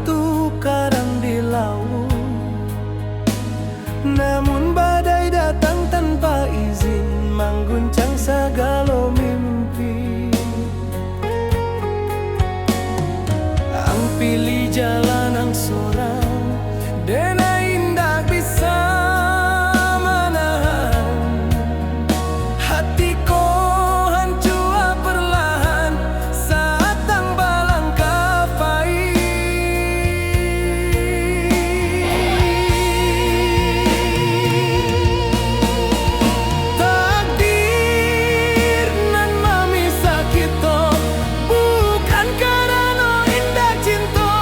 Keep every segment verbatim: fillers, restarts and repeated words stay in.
Tukarang di lauik. Namun badai datang tanpa izin, mangguncang sagalo mimpi. Ang pilih jalan ang sorang, denai indak bisa manahan. Hati ko hancua perlahan, saat ang balangkah pai. Takdir nan mamisah kito, bukan karano indak cinto,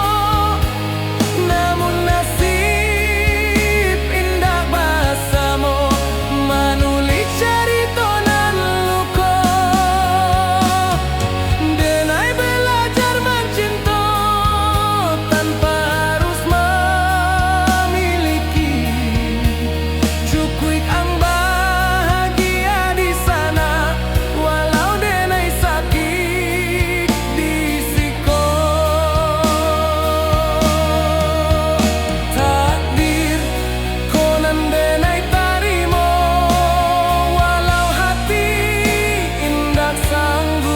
namun nasib indak basamo, manulih carito nan luko. Denai balajar mancinto tanpa harus mamiliki. Cukuik ang bahagia di sana, walau denai sakik di siko. Takdir ko nan denai tarimo, walau hati indak sanggup.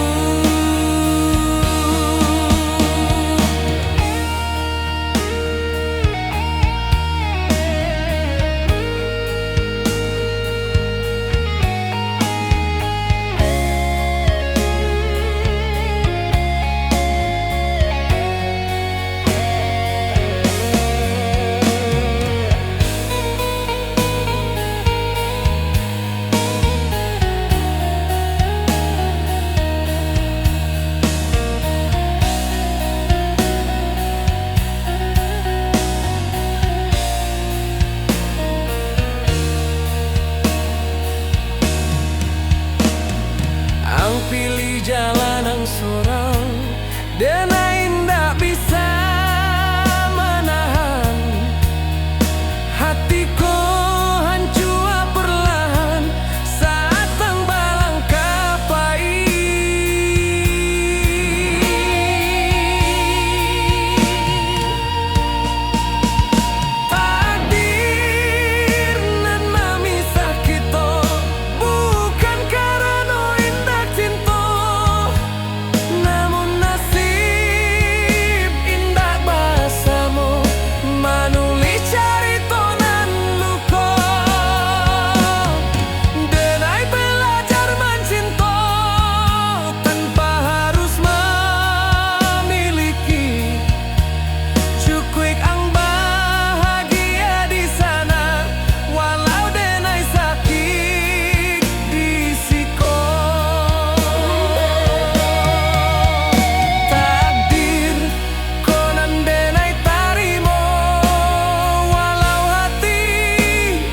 Ang pilih jalan ang sorang, denai indak bisa manahan. Hati ko hancua perlahan, saat ang balangkah pai. Takdir nan mamisah kito, bukan karano indak cinto, namun nasib indak basamo, manulih carito nan luko. Denai balajar mancinto tanpa harus mamiliki. Cukuik ang bahagia di sana, walau denai sakik di siko. Takdir ko nan denai tarimo, walau hati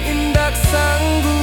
indak sanggup.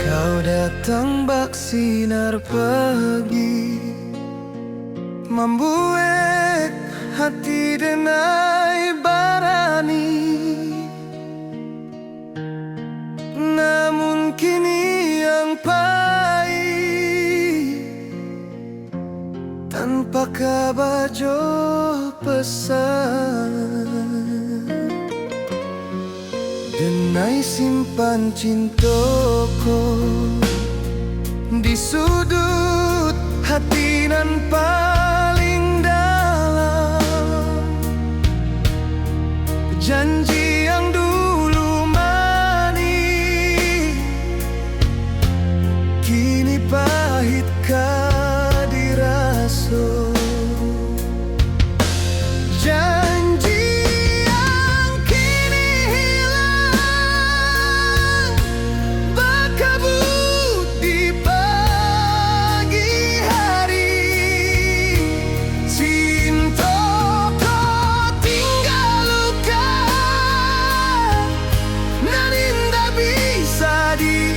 Kau datang bak sinar pagi, mambuek hati denai barani. Namun kini ang pai tanpa kaba jo pesan. Den Denai simpan cinto ko di suduik hati nan paling dalam. Janji yang dulu manih, kini pahit ka diraso. Janji yang kini hilang, bakabut di pagi hari. Cinto ko tingga luka nan indak bisa diubati.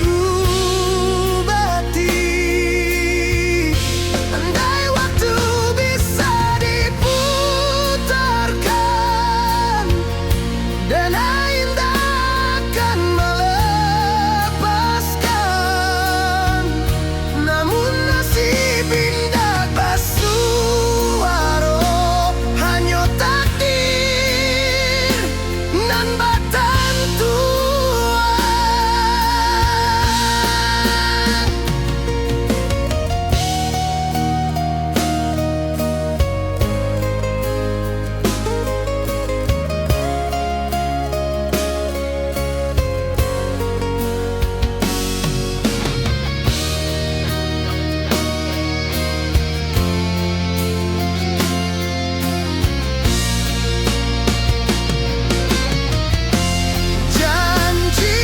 Andai waktu bisa diputarkan, denai indak akan malepaskan. Namun nasib indak basuaro, hanyo takdir nan batantuan. Janji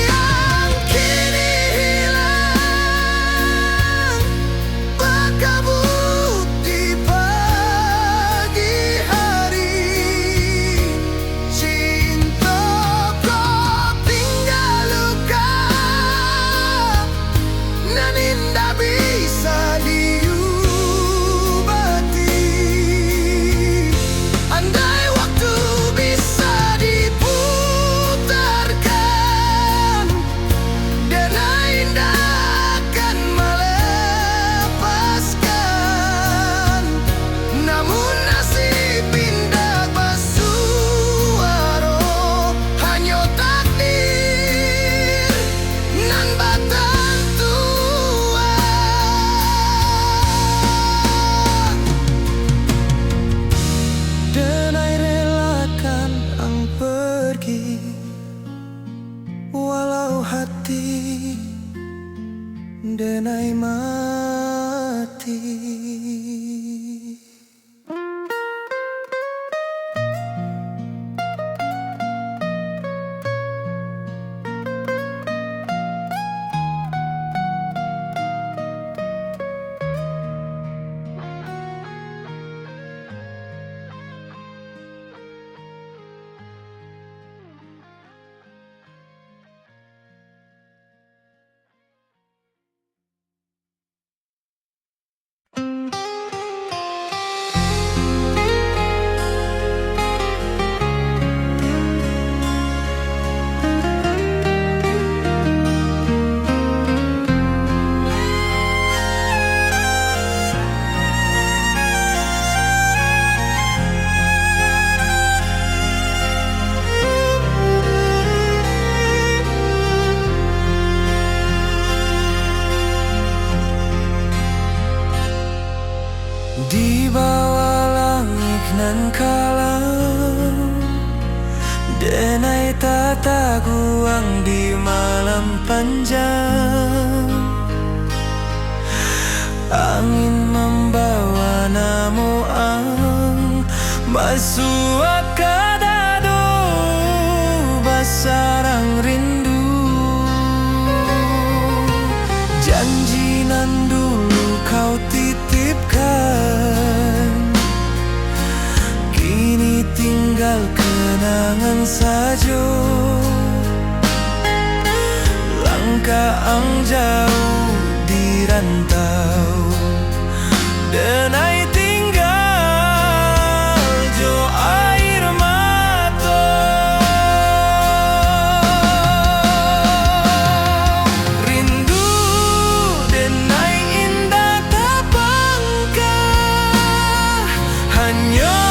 yang kini hilang, bakabut di pagi hari. Cinto ko tingga luka nan indak bisa diubati. Andai waktu bisa diputarkan, denai indak akan malepaskan. Namun nasib indak basuaro, hanyo takdir nan batantuan. Denai relakan ang pergi, walau hati denai mati. Di bawah langik nan kalam, denai tataguang di malam panjang. Angin mambawa namo ang masuak ka dado basarang rindu. Janji nan dulu kau titipkan, kini tinggal kenangan sajo. Langkah ang jauh di rantau, denai tinggal jo air mato. Rindu denai indak tapangka, hanyo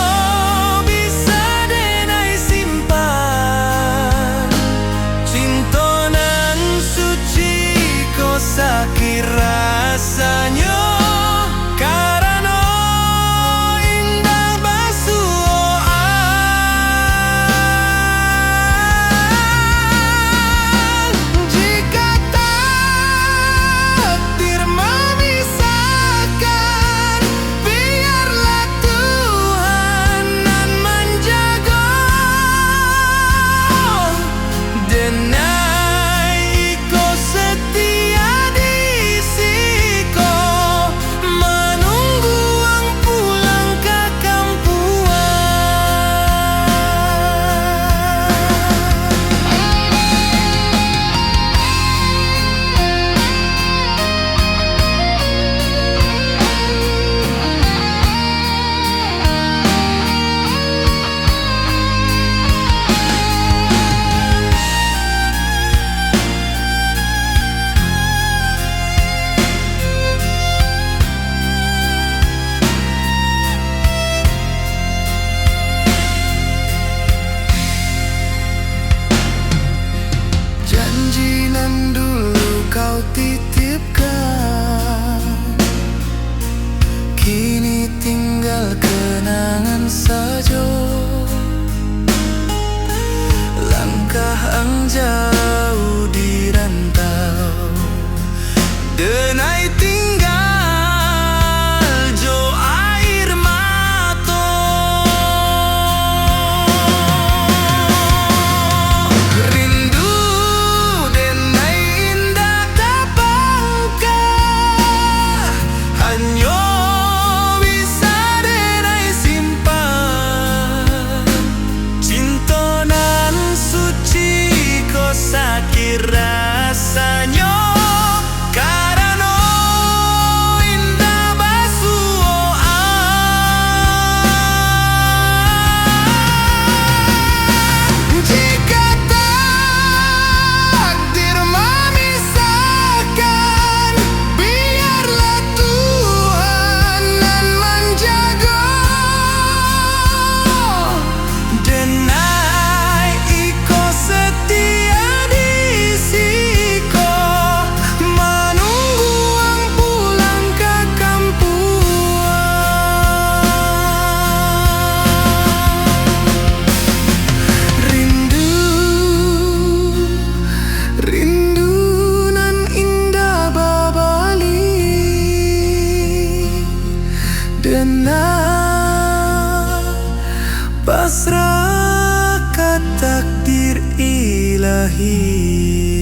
bisa denai simpan. takdir ilahi.